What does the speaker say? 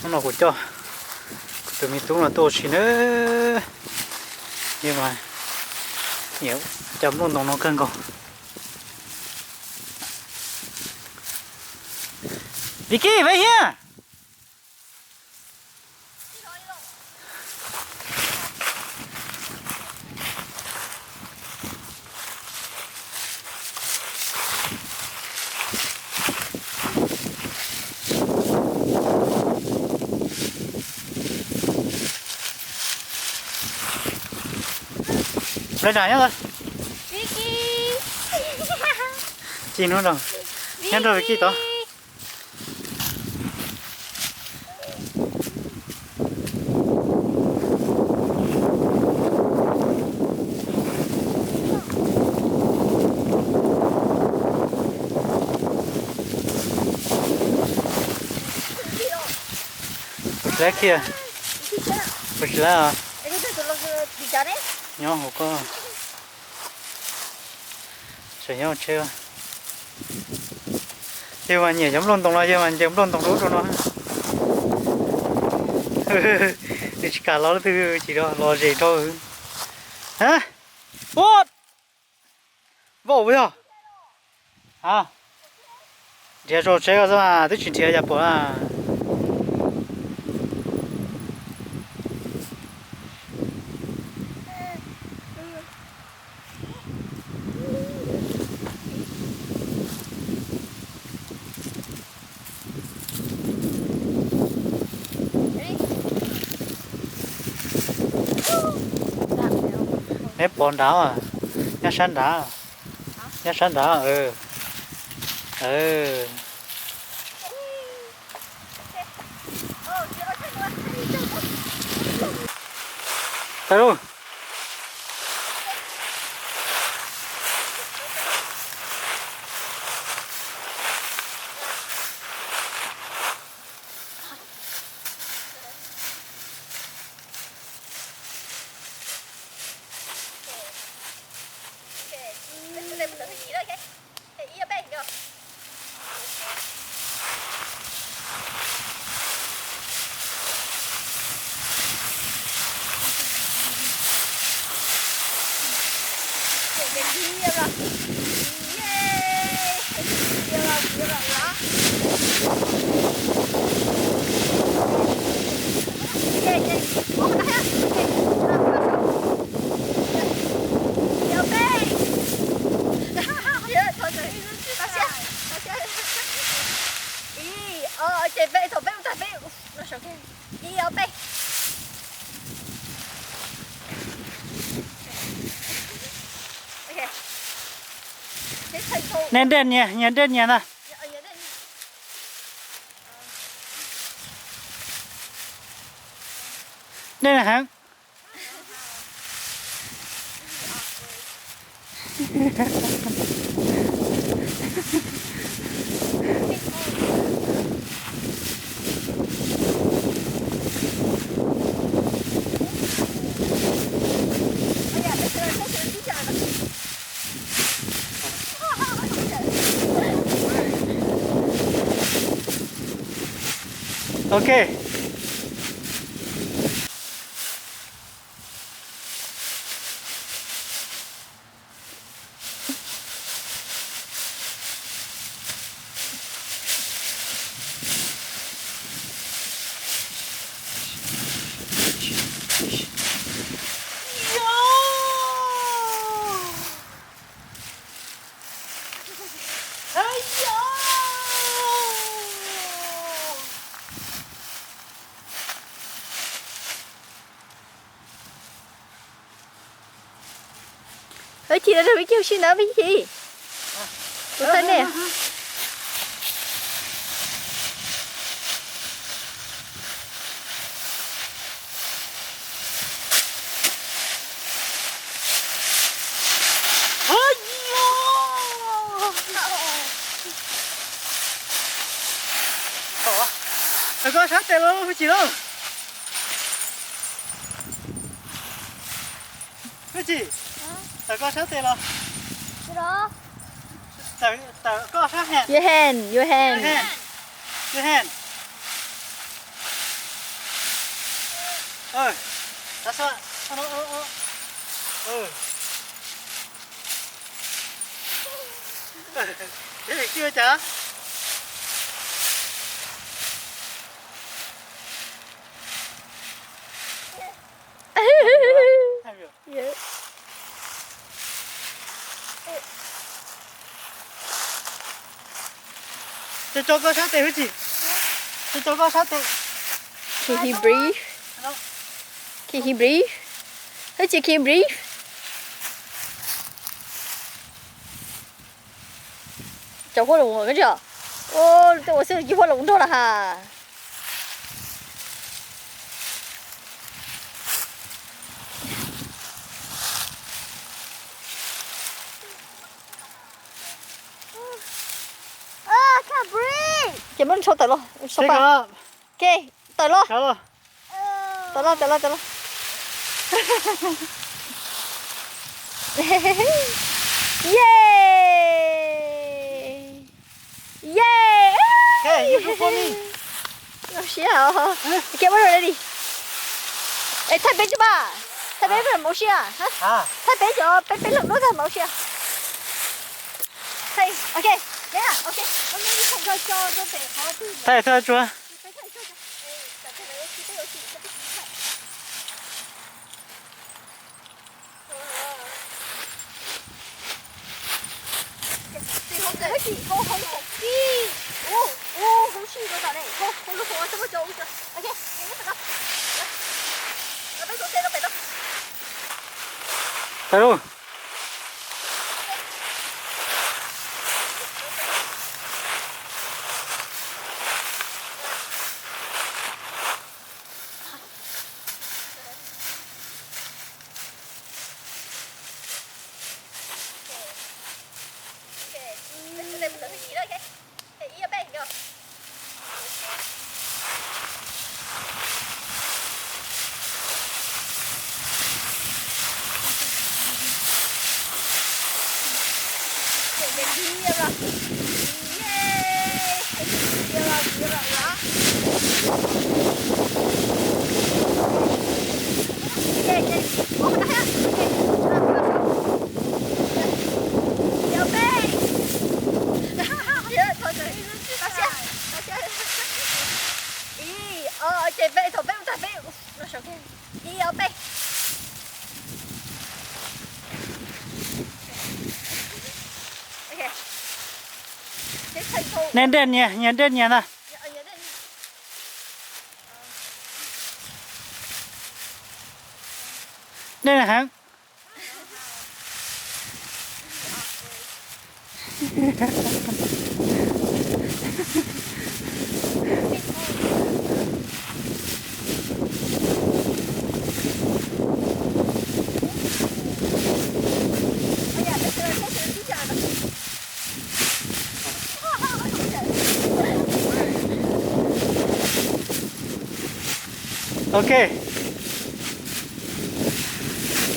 Hnub no kuv coj kuv tus me tub no tuaj ua si nawb. Yog mas nyiam cov nplooj ntoo no kawg nkaus. Vicky, ve hiab. Lawv nram nyob, ci hnub no nyob nrog Vicky tod. Puas tsis laib kiag? Puas tsis laib os? Nyob hauv koj. Tseem nyob tsheb. Yog mas nyiam cov nplooj ntoo no, yog mas ncaws nplooj ntoo rau ub rau no. Nws tsis kam los leej twg, tsis los zes rau. Ha, ua, vau yog. A, nrhiav rau tsheb ko xwb mas twb tsis nrhiav yam pom na. Neb pom nrad, nyob sab nrad, nyob sab nrad. Tawm lauj. Ib, o, ces peb thaum peb ua tag peb ib, o, peb. Nej nrej nyias, nyias nrej nyias ntag. Nrej heev. Ok. Ib chim no rau Vib Cig ua si ntawd Vib Cig. Kuv thawj nej. Tawm koj sab tes los Vib Cig lauj. Vib Cig, tawm koj sab tes los. Tawm, tawm koj sab hev. Your hand, your hand. Your hand. Your hand. Ơ, tau so. Ơ. Ơ. Ơ. Ơ. Ơ. Ơ. Ces tso koj sab tes hwb tsis? Ces tso koj sab tes. Can he breathe? Can he breathe? Hwb tsis, can you breathe? Cov huab loos koj tsis? Ua, tej ua xwb cia huab loos nrog na ha. Ces muab ntsho tawm los, ntsho pa. Ok, tawm los. Tawm los, tawm los, tawm los. Yay! Yay! Zoo siab os. Kiag muab rau li. Es thaij peb tso mas. Thaij peb peb mam ua si. Thaij peb cov peb peb leeg duab tag mam ua si. Ok, ok. Thaij thaij tsuag. Tawm lug. Ib, ob, ces peb thaum peb ua tag peb los saum. Ib, ob, peb. Nej nraj nyias, nyias nraj nyias ntag. Nej heev. Ok.